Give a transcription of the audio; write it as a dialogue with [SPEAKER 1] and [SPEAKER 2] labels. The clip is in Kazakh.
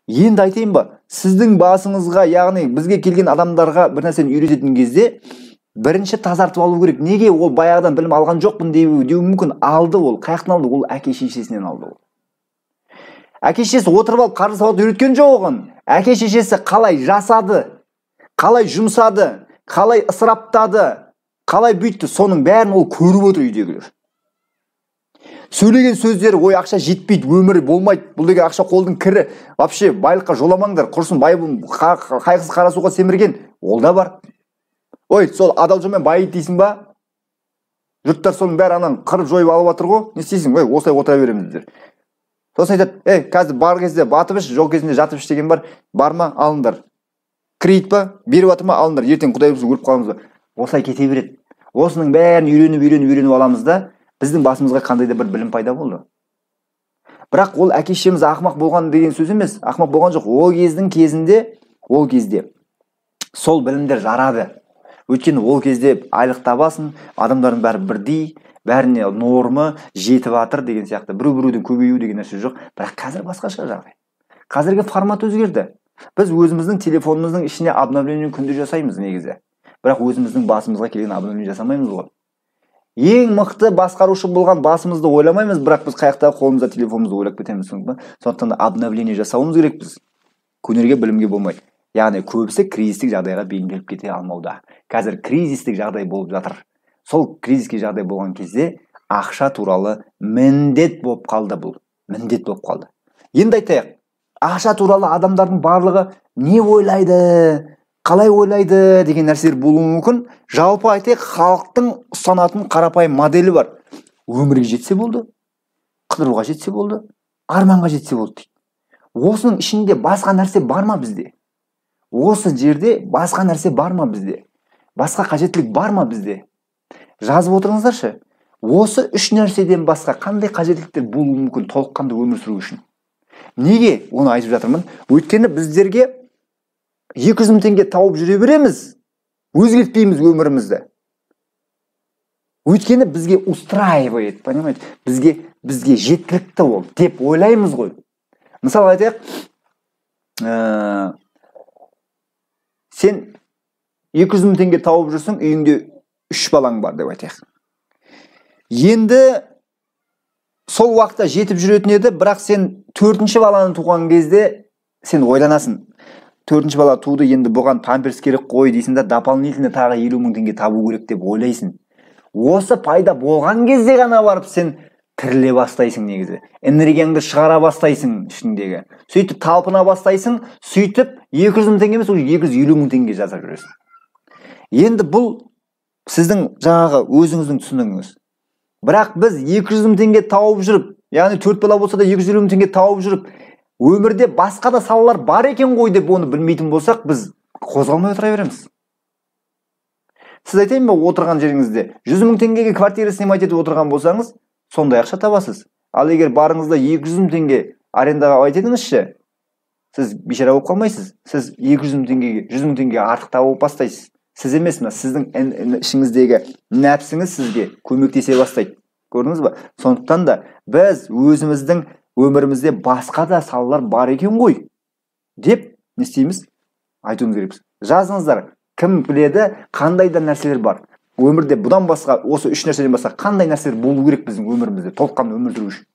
[SPEAKER 1] Енді айтайын ба, сіздің басыңызға, яғни бізге келген адамдарға бір нәрсені үйрететін кезде бірінші тазартып алу керек. Неге ол баяғыдан білім алған жоқпын деуі мүмкін? Алды ол. Қаяқтан алды? Ол әке шешесінен алды ол. Әке шешесі отырып алып қаржы сауат үйреткен жоқ оған. Әке шешесі қалай жасады, қалай жұмсады, қалай ысыраптады, қалай бүйтті, соның бәрін ол көріп отыр үйдегілер. Сөйлеген сөздері, ой, ақша жетпейді, өмірі болмайды, бұл деген ақша қолдың кірі, вообще байлыққа жоламаңдар, құрсын бай, қайғысы қара суға семірген, ол да бар. Ой, сол адал жолмен байиды дейсің ба? Жұрттар соның бәрі ананы қырып жойып алып жатыр ғой, не істейсің, ой, осылай отыра береміз біздер. Сосын айтады, ей, қазір бар кезде батып іш, жоқ кезінде жатып іш деген бар, бар ма, алыңдар. Кредит па, беріп жатыр ма, алыңдар, ертең Құдай бұйырса өліп қаламыз ба. Осылай кете береді. Осының бәрін үйреніп, үйреніп, үйреніп аламыз да, біздің басымызға қандай да бір білім пайда болды. Бірақ ол әке шешеміз ақымақ болған деген сөз емес, ақымақ болған жоқ. Ол кездің кезінде, ол кезде сол білімдер жарады. Өйткені ол кезде айлық табасың, адамдардың бәрі бірдей, бәріне нормы жетіп жатыр деген сияқты. Біреу-біреудің көбеюі деген нәрсе жоқ. Бірақ қазір басқаша жағдай. Қазіргі формат өзгерді. Біз өзіміздің телефонымыздың ішіне обновление күнде жасаймыз негізі. Бірақ өзіміздің басымызға келген обновление жасамаймыз ғой. Ең мықты басқарушы болған басымызды ойламаймыз, бірақ біз қаяқтағы қолымызда телефонымызды ойлап кетеміз, түсіндің ба? Сондықтан да обновление жасауымыз керек біз. Көнерге білімге болмайды. Яғни көбісі кризистік жағдайға бейімделіп кете алмауда. Қазір кризистік жағдай болып жатыр. Сол кризистік жағдай болған кезде ақша туралы міндет болып қалды бұл. Міндет болып қалды. Енді айтайық, ақша туралы адамдардың барлығы не ойлайды, қалай ойлайды деген нәрселер болуы мүмкін. Жалпы айтайық, халықтың ұстанатын қарапайым моделі бар. Өмірге жетсе болды, қыдыруға жетсе болды, арманға жетсе болды дейді. Осының ішінде басқа нәрсе бар ма бізде? Осы жерде басқа нәрсе бар ма бізде? Басқа қажеттілік бар ма бізде? Жазып отырыңыздаршы. Осы үш нәрседен басқа қандай қажеттіліктер болуы мүмкін толыққанды өмір сүру үшін? Неге оны айтып жатырмын? Өйткені біздерге 200 мың теңге тауып жүре береміз, өзгертпейміз өмірімізді. Өйткені бізге устраивает, понимаете? Бізге жеткілікті ол деп ойлаймыз ғой. Мысалы айтайық, сен 200 мың теңге тауып жүрсің, үйіңде 3 балаң бар деп айтайық. Енді сол уақытта жетіп жүретін еді, бірақ сен 4-ші баланы туған кезде сен ойланасың. 4-ші бала туды, енді бұған памперс керек қой дейсің да, дополнительно тағы 50 мың теңге табу керек деп ойлайсың. Осы пайда болған кезде ғана барып сен тіріле бастайсың негізі. Энергияңды шығара бастайсың ішіңдегі. Сөйтіп талпына бастайсың, сөйтіп 200 мың теңге емес, уже 250 мың теңге жасап жүресің. Енді бұл сіздің жаңағы өзіңіздің түсінігіңіз. Бірақ біз 200 мың теңге тауып жүріп, яғни 4 бала болса да 250 мың теңге тауып жүріп, өмірде басқа да салалар бар екен ғой деп оны білмейтін болсақ, біз қозғалмай отыра береміз. Сіз айтайын ба, отырған жеріңізде 100 мың теңгеге квартира снимать етіп отырған болсаңыз, сондай ақша табасыз. Ал егер барыңызда 200 мың теңге арендаға айт едіңізші, сіз бейшара болып қалмайсыз. Сіз 200 мың теңгеге, 100 мың теңгеге артық тауып бастайсыз. Сіз емес, мына сіздің ішіңіздегі нәпсіңіз сізге көмектесе бастайды. Көрдіңіз ба? Сондықтан да біз өзіміздің өмірімізде басқа да салалар бар екен ғой деп не істейміз? Айтуымыз керекпіз. Жазыңыздар, кім біледі, қандай да нәрселер бар. Өмірде бұдан басқа, осы үш нәрседен басқа қандай нәрселер болу керек біздің өмірімізде, толыққанды өмір сүру үшін?